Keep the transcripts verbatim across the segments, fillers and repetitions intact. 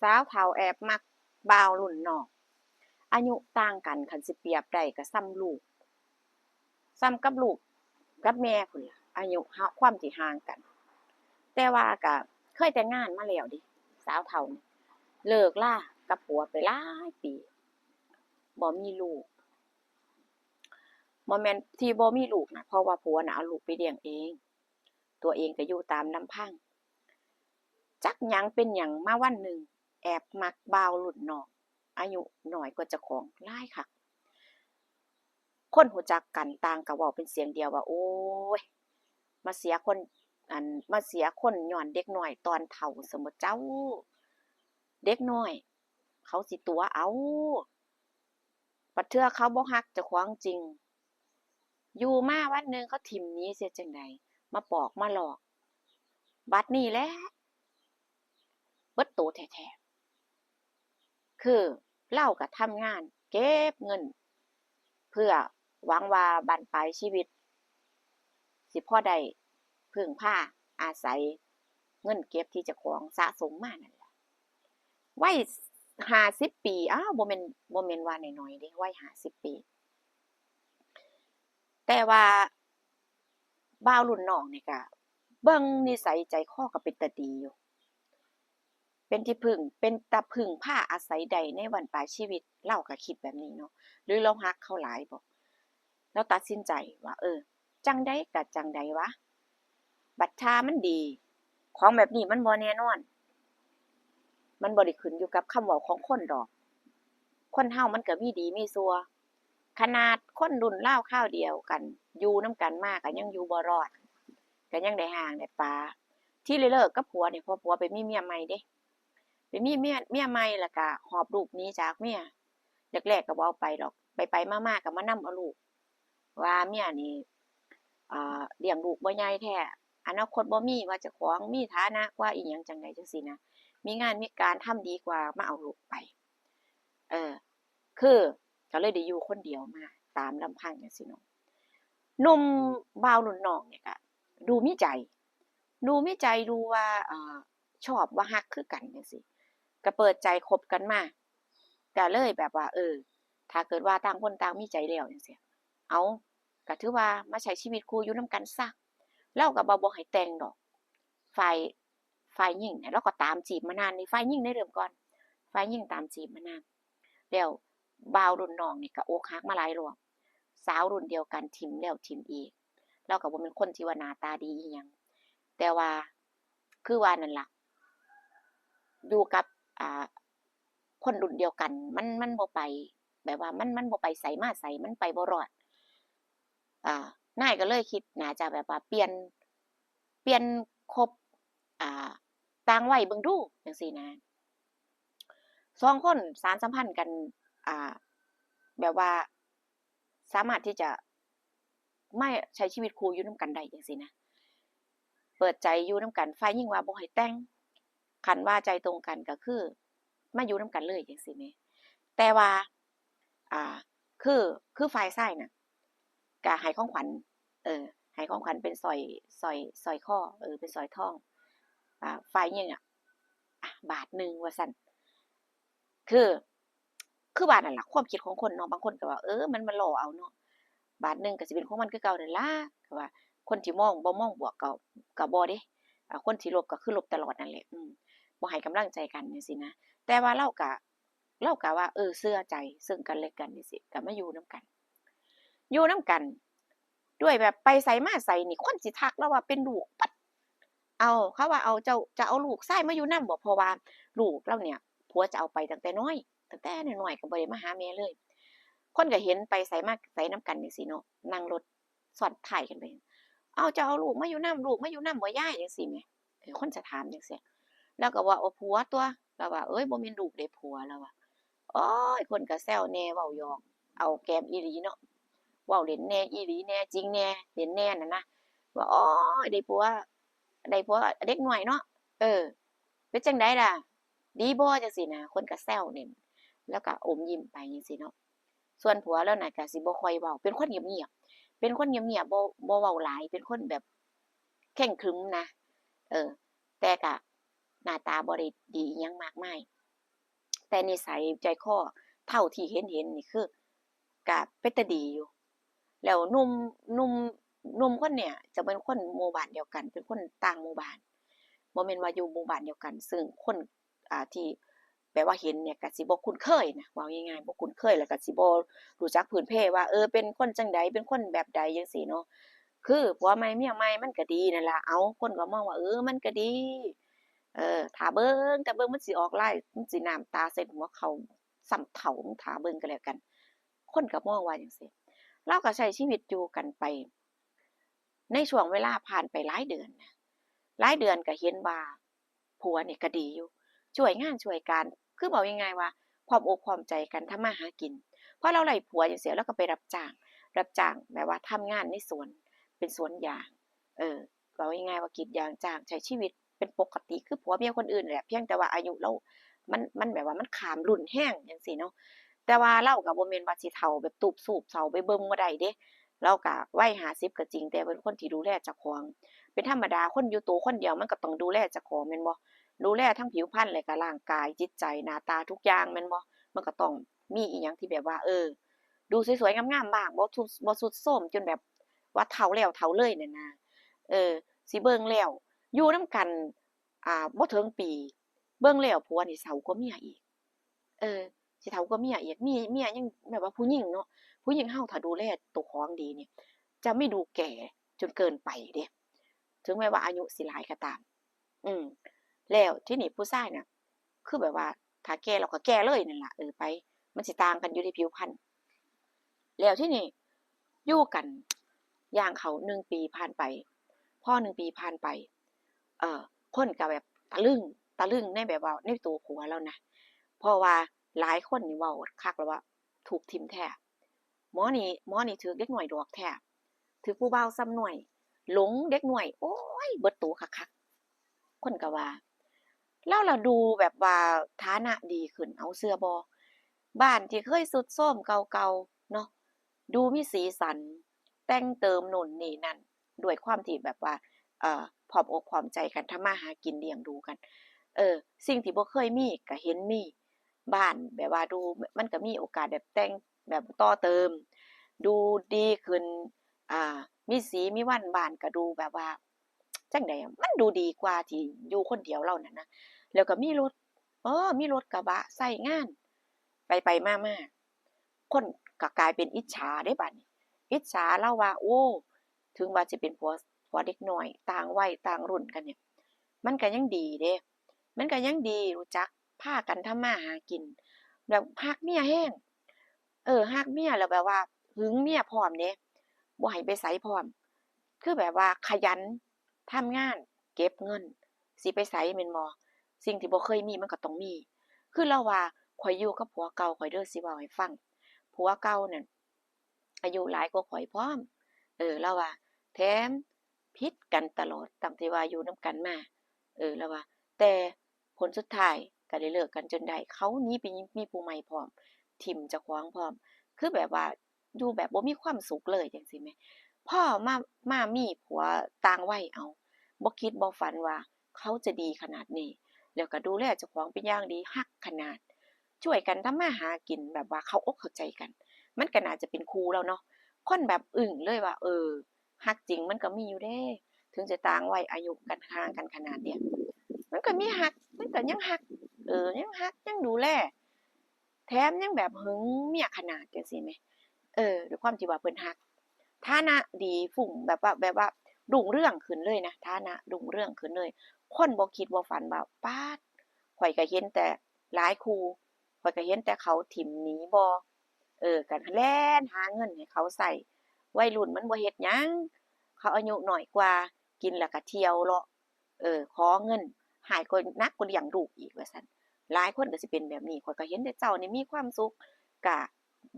สาวเฒ่าแอบมักบ่าวรุ่นน้อง อายุต่างกัน คันสิเปรียบได้ก็ส่ำลูก ส่ำกับลูกกับแม่พู้นล่ะ อายุห่า- ความที่ห่างกัน แต่ว่าก็เคยแต่งงานมาแล้วเด้ สาวเฒ่านี่ เลิกลากับผัวไปหลายปี บ่มีลูก บ่แม่นที่บ่มีลูกนะ เพราะว่าผัวน่ะเอาลูกไปเลี้ยงเอง ตัวเองก็อยู่ตามลำพัง จักหยังเป็นหยังมาวันหนึ่ง แอบมักบ่าวรุ่นน้อง อายุน้อยกว่าเจ้าของหลายคัก คนรู้จักกันต่างก็เว้าเป็นเสียงเดียวว่า โอ้ย มาเสียคน อัน มาเสียคนย้อนเด็กน้อยตอนเฒ่าซั้นบ่เจ้า เด็กน้อยเขาสิตั๋วเอา บัดเทื่อเขาบ่ฮักเจ้าของจริง อยู่มาวันหนึ่งเขาถิ่มหนีเสียจั่งใด มาปอกมาหลอก บัดนี้แหละ เบิดโตแท้ๆ คือลาวก็ทำงานเก็บเงิน เพื่อหวังว่าบั้นปลายชีวิต สิพอได้พึ่งพาอาศัยเงินเก็บที่เจ้าของสะสมมานั่นแหละ วัยห้าสิบปี อ้าว บ่แม่น บ่แม่นว่าน้อยๆเด้ วัยห้าสิบปี แต่ว่าบ่าวรุ่นน้องนี่ก็เบิ่งนิสัยใจคอก็เป็นตาดีอยู่ เป็นที่พึ่ง เป็นตาพึ่งพาอาศัยได้ในบั้นปลายชีวิต ลาวก็คิดแบบนี้เนาะ หรือลาวฮักเขาหลายบ่ ลาวตัดสินใจว่า เออ จั่งใดก็จั่งใดวะ บัดถ้ามันดี ของแบบนี้มันบ่แน่นอน มันบ่ได้ขึ้นอยู่กับคำเว้าของคนดอก คนเฮามันก็มีดีมีชั่ว ขนาดคนรุ่นราวคราวเดียวกัน อยู่นำกันมาก็ยังอยู่บ่รอด ก็ยังได้ฮ้างได้ป๋า ที่ได้เลิกกับผัวนี่ เพราะผัวไปมีเมียใหม่เด้ ไปมีเมีย เมียใหม่แล้วก็หอบลูกหนีจากเมีย แรกๆก็บ่เอาไปดอก ไปๆมาๆก็มานำเอาลูก ว่าเมียนี่ เอ่อ เลี้ยงลูกบ่ใหญ่แท้ อนาคตบ่มี ว่าเจ้าของมีฐานะกว่าอิหยังจั่งใดจั่งซี้นะ มีงานมีการทำดีกว่า มาเอาลูกไป เออ คือก็เลยได้อยู่คนเดียวมาตามลำพังจั่งซี้เนาะ หนุ่มบ่าวรุ่นน้องนี่ก็ดูมีใจ ดูมีใจ ดูว่า เอ่อ ชอบว่าฮักคือกันจั่งซี้ ก็เปิดใจคบกันมา ก็เลยแบบว่า เออ ถ้าเกิดว่าต่างคนต่างมีใจแล้วจั่งซี้ เอา ก็ถือว่ามาใช้ชีวิตคู่อยู่นำกันซะ ลาวก็บ่ บ่ให้แต่งดอก ฝ่าย ฝ่ายหญิงเนี่ย ลาวก็ตามจีบมานานนี่ ฝ่ายหญิงได้เริ่มก่อน ฝ่ายหญิงตามจีบมานาน แล้วบ่าวรุ่นน้องนี่ก็อกหักมาหลายรอบ สาวรุ่นเดียวกันถิ่มแล้วถิ่มอีก ลาวก็บ่แม่นคนที่ว่าหน้าตาดีอิหยัง แต่ว่าคือว่านั่นล่ะ อยู่กับ อ่า คนรุ่นเดียวกัน มัน มันบ่ไป แบบว่ามัน มันบ่ไปไสมาไส มันไปบ่รอด อ่า นายก็เลยคิดน่าจะแบบว่าเปลี่ยน เปลี่ยนคบ อ่า ต่างวัยเบิ่งดูจั่งซี้นะ สองคนสานสัมพันธ์กัน อ่า แบบว่าสามารถที่จะมาใช้ชีวิตคู่อยู่นำกันได้จั่งซี้นะ เปิดใจอยู่นำกัน ฝ่ายหญิงว่าบ่ให้แต่ง คันว่าใจตรงกันก็คือมาอยู่นำกันเลยจั่งซี้แหม แต่ว่า อ่า คือ คือฝ่ายชายน่ะ ก็ให้ของขวัญ เออ ให้ของขวัญเป็นสร้อย สร้อย สร้อยคอ เออ เป็นสร้อยทอง อ่า ฝ่ายหญิงอะ อ่ะ บาทหนึ่งว่าซั่น คือ คือว่านั่นล่ะ ความคิดของคนเนาะ บางคนก็ว่า เออ มันมาหล่อเอาเนาะ บาทหนึ่งก็สิเป็นของมันคือเก่านั่นล่ะ ก็ว่าคนที่มอง บ่มองบวกก็ ก็บ่เด้ อ่า คนที่ลบก็คือลบตลอดนั่นแหละ อืม บ่ให้กำลังใจกันจั่งซี้นะ แต่ว่าลาวก็ ลาวก็ว่า เออ เชื่อใจซึ่งกันและกันจั่งซี้ ก็มาอยู่นำกัน อยู่นำกัน ด้วยแบบไปไสมาไสนี่ คนสิทักลาวว่าเป็นลูกปั๊ด เอา เขาว่า เอา เจ้าจะเอาลูกชายมาอยู่นำบ่ เพราะว่าลูกลาวเนี่ย ผัวจะเอาไปตั้งแต่น้อย ตั้งแต่น้อยๆก็บ่ได้มาหาแม่เลย คนก็เห็นไปไสมาไสนำกันจั่งซี้เนาะ นั่งรถซ้อนท้ายกันไป เอา เจ้าเอาลูกมาอยู่นำ ลูกมาอยู่นำบ่ยาย จั่งซี้แหม เออ คนจะถามจั่งซี้ ลาวก็ว่า เอาผัวตั่ว ลาวว่า เอ้ย บ่แม่นลูกเด้ผัว ลาวว่า โอ๊ย คนก็แซวแหน่ เว้าหยอก เอาแกมอีหลีเนาะ เว้าเล่นแหน่ อีหลีแหน่ จริงแหน่ เล่นแหน่นั่นนะ ว่า โอ๊ย ได้ผัว ได้ผัวเด็กน้อยเนาะ เออ เป็นจั่งใดล่ะ ดีบ่ จั่งซี้นะ คนก็แซวเล่น ลาวก็อมยิ้มไปจั่งซี้เนาะ ส่วนผัวลาวน่ะก็สิบ่ค่อยเว้า เป็นคนเงียบๆ เป็นคนเงียบๆ บ่ บ่เว้าหลาย เป็นคนแบบเคร่งขรึมนะ เออ แต่ก็หน้าตาบ่ได้ดีอิหยังมากมาย แต่นิสัยใจคอเท่าที่เห็นเห็นนี่คือ ก็เป็นตาดีอยู่ แล้วหนุ่มหนุ่มหนุ่มคนเนี่ยจะเป็นคนหมู่บ้านเดียวกัน เป็นคนต่างหมู่บ้าน บ่แม่นว่าอยู่หมู่บ้านเดียวกัน ซึ่งคน อ่า ที่แบบว่าเห็นเนี่ยก็สิบ่คุ้นเคยนะ เว้าง่ายๆ บ่คุ้นเคย แล้วก็สิบ่รู้จักพื้นเพว่า เออ เป็นคนจั่งใด เป็นคนแบบใดจั่งซี้เนาะ คือผัวใหม่เมียใหม่มันก็ดีนั่นล่ะ เอ้า คนก็มองว่า เออ มันก็ดี เออ ถ้าเบิ่ง ถ้าเบิ่งมันสิออกลาย มันสิน้ำตาใส่หัวเข่า ซ้ำเฒ่า มึงถ้าเบิ่งก็แล้วกัน คนก็มองว่าจั่งซี้ ลาวก็ใช้ชีวิตอยู่กันไป ในช่วงเวลาผ่านไปหลายเดือนนะ หลายเดือนก็เห็นว่าผัวนี่ก็ดีอยู่ ช่วยงานช่วยการ คือเว้าง่ายๆว่าพร้อมอกพร้อมใจกันทำมาหากิน พอลาวได้ผัวจั่งซี้ ลาวก็ไปรับจ้าง รับจ้างแบบว่าทำงานในสวน เป็นสวนยาง เออ เว้าง่ายๆว่ากรีดยางจ้าง ใช้ชีวิตเป็นปกติคือผัวเมียคนอื่นแหละ เพียงแต่ว่าอายุลาว มัน มันแบบว่ามันข้ามรุ่นแฮงจั่งซี้เนาะ แต่ว่าลาวก็บ่แม่นว่าสิเฒ่าแบบตูบสูบเซาไปเบิ่งบ่ได้เด้ ลาวก็วัยห้าสิบก็จริง แต่เป็นคนที่ดูแลเจ้าของ เป็นธรรมดา คนอยู่โตคนเดียวมันก็ต้องดูแลเจ้าของแม่นบ่ ดูแลทั้งผิวพรรณ แล้วก็ร่างกาย จิตใจ หน้าตา ทุกอย่างแม่นบ่ มันก็ต้องมีอิหยังที่แบบว่า เออ ดูสวยๆงามๆบ้าง บ่ทรุด บ่ทรุดโทรมจนแบบว่าเฒ่าแล้วเฒ่าเลยนั่นนะ เออ สิเบิ่งแล้ว อยู่นำกัน อ่า บ่ถึงปี เบิ่งแล้วผัวนี่เฒ่ากว่าเมียอีก เออ สิเฒ่ากว่าเมียอีก มี เมียยังแบบว่าผู้หญิงเนาะ ผู้หญิงเฮาถ้าดูแลตัวของดีนี่ จะไม่ดูแก่จนเกินไปเด้ ถึงแม้ว่าอายุสิหลายก็ตาม อืม แล้วทีนี้ผู้ชายน่ะ คือแบบว่าถ้าแก่แล้วก็แก่เลยนั่นล่ะ เออ ไป มันสิต่างกันอยู่ที่ผิวพรรณ แล้วทีนี้อยู่กันย่างเข้าหนึ่งปีผ่านไป พอหนึ่งปีผ่านไป เอ่อ คนก็แบบตะลึง ตะลึงในแบบว่าในตัวผัวลาวนะ เพราะว่าหลายคนนี่เว้าคักแล้วว่าถูกถิ่มแท้ หมอนี่ หมอนี่ถืกเด็กน้อยดอกแท้ ถืกผู้บ่าวซ้ำน้อย หลงเด็กน้อย โอ๊ย เบิดตัวคักๆ คนก็ว่า ลาวละดูแบบว่าฐานะดีขึ้น เอาเชื่อบ่ บ้านที่เคยทรุดโทรมเก่าๆ เนาะ ดูมีสีสัน แต่งเติมโน่นนี่นั่น ด้วยความที่แบบว่า เอ่อ พร้อมอกพร้อมใจกันทำมาหากินเลี้ยงดูกัน เออ สิ่งที่บ่เคยมีก็เห็นมี บ้านแบบว่าดู มันก็มีโอกาสแบบแต่ง แบบต่อเติม ดูดีขึ้น อ่า มีสีมีวัน บ้านก็ดูแบบว่า จั่งใดอะ มันดูดีกว่าที่อยู่คนเดียวลาวนั่นนะ แล้วก็มีรถ เออ มีรถกระบะใช้งาน ไปๆมาๆ คนก็กลายเป็นอิจฉาเด้บัดนี้ อิจฉาลาวว่า โอ้ ถึงว่าสิเป็นผัว ผัวเด็กน้อย ต่างวัยต่างรุ่นกันเนี่ย มันก็ยังดีเด้ มันก็ยังดี รู้จักพากันทำมาหากิน แบบฮักเมียแฮง เออ ฮักเมียแล้วแบบว่าหึงเมียพร้อมเด้ บ่ให้ไปไสพร้อม คือแบบว่าขยันทำงานเก็บเงิน สิไปไสแม่นบ่ สิ่งที่บ่เคยมีมันก็ต้องมี คือลาวว่า ข้อยอยู่กับผัวเก่าข้อยเด้อ สิเว้าให้ฟัง ผัวเก่านั่น อายุหลายกว่าข้อยพร้อม เออ ลาวว่า แถมผิดกันตลอด ตั้งแต่ว่าอยู่นำกันมา เออ ลาวว่า แต่ผลสุดท้ายก็ได้เลิกกันจนได้ เขาหนีไปมีผู้ใหม่พร้อม ถิ่มเจ้าของพร้อม คือแบบว่า อยู่แบบบ่มีความสุขเลยจั่งซี้แหม พอมา มามีผัวต่างวัย เอ้า บ่คิดบ่ฝันว่าเขาจะดีขนาดนี้ แล้วก็ดูแลเจ้าของเป็นอย่างดี ฮักขนาด ช่วยกันทำมาหากินแบบว่าเข้าอกเข้าใจกัน มันก็น่าจะเป็นคู่ลาวเนาะ คนแบบอึ้งเลยว่า เออ ฮักจริงมันก็มีอยู่เด้ ถึงจะต่างวัยอายุกันห่างกันขนาดเนี้ย มันก็มีฮัก มันก็ยังฮัก เออ ยังฮัก ยังดูแล แถมยังแบบหึงเมียขนาดจั่งซี้แหม เออ ด้วยความที่ว่าเพิ่นฮัก ฐานะดีfunng แบบว่า แบบว่ารุ่งเรืองขึ้นเลยนะ ฐานะรุ่งเรืองขึ้นเลย คนบ่คิดบ่ฝันว่า ป๊าด ข้อยก็เห็นแต่หลายคู่ ข้อยก็เห็นแต่เขาถิ่มหนีบ่ เออ ก็แล่นหาเงินให้เขาใช้ วัยรุ่นมันบ่เฮ็ดหยัง เขาอายุน้อยกว่า กินแล้วก็เที่ยวเลาะ เออ ขอเงิน หายกว่า หนักกว่าเลี้ยงลูกอีกว่าซั้น หลายคนก็สิเป็นแบบนี้ ข้อยก็เห็นแต่เจ้านี่มีความสุข ก็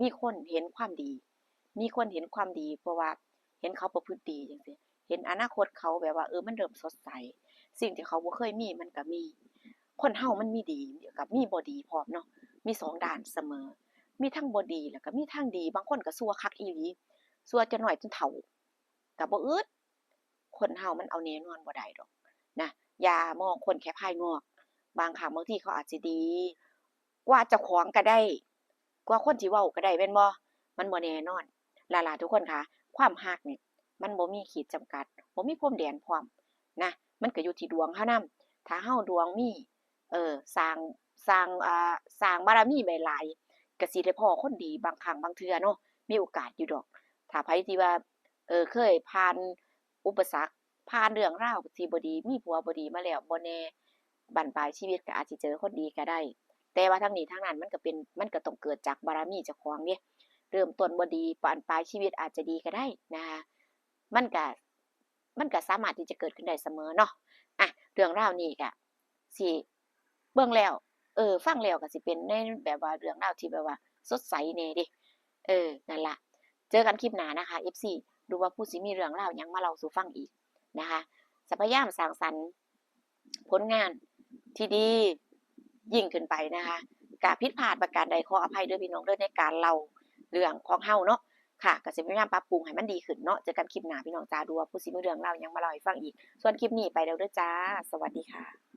มีคนเห็นความดี มีคนเห็นความดี เพราะว่าเห็นเขาประพฤติดีจั่งซี้ เห็นอนาคตเขาแบบว่า เออ มันเริ่มสดใส สิ่งที่เขาบ่เคยมีมันก็มี คนเฮามันมีดีกับมีบ่ดีพร้อมเนาะ มีสองด้านเสมอ มีทั้งบ่ดีแล้วก็มีทั้งดี บางคนก็ชั่วคักอีหลี ชั่วจนน้อยจนเฒ่า ก็บ่อึด คนเฮามันเอาแน่นอนบ่ได้ดอกนะ อย่ามองคนแค่ภายนอก บางครั้งบางทีเขาอาจสิดี ว่าเจ้าของก็ได้ ว่าคนที่เว้าก็ได้แม่นบ่ มันบ่แน่นอน ล่ะๆ ทุกคนคะ ความฮักนี่มันบ่มีขีดจำกัด บ่มีพรมแดนพร้อมนะ มันก็อยู่ที่ดวงเฮานำ ถ้าเฮาดวงมี เออ สร้าง สร้าง อ่า สร้างบารมีไว้หลาย ก็สิได้พ้อคนดีบางครั้งบางเทื่อเนาะ มีโอกาสอยู่ดอก ถ้าไผที่ว่า เออ เคยผ่านอุปสรรค ผ่านเรื่องราวที่บ่ดี มีผัวบ่ดีมาแล้ว บ่แน่ บั้นปลายชีวิตก็อาจสิเจอคนดีก็ได้ แต่ว่าทั้งนี้ทั้งนั้นมันก็เป็น มันก็ต้องเกิดจากบารมีเจ้าของเด้ เริ่มต้นบ่ดี บั้นปลายชีวิตอาจจะดีก็ได้นะคะ มันก็ มันก็สามารถที่จะเกิดขึ้นได้เสมอเนาะ อ่ะ เรื่องราวนี้ก็สิเบิ่งแล้ว เออ ฟังแล้วก็สิเป็นในแบบว่าเรื่องราวที่แบบว่าสดใสแหน่เด้ เออ นั่นล่ะ เจอกันคลิปหน้านะคะ เอฟซี ดูว่าผู้สิมีเรื่องราวหยังมาเล่าสู่ฟังอีกนะคะ จะพยายามสร้างสรรค์ผลงานที่ดียิ่งขึ้นไปนะคะ กะผิดพลาดประการใดขออภัยเด้อพี่น้องเด้อ ในการเล่าเรื่องของเฮาเนาะ ค่ะ ก็สิพยายามปรับปรุงให้มันดีขึ้นเนาะ เจอกันคลิปหน้าพี่น้องจ้า ดูว่าผู้สิมีเรื่องเล่าหยังมาเล่าให้ฟังอีก ส่วนคลิปนี้ไปแล้วเด้อจ้า สวัสดีค่ะ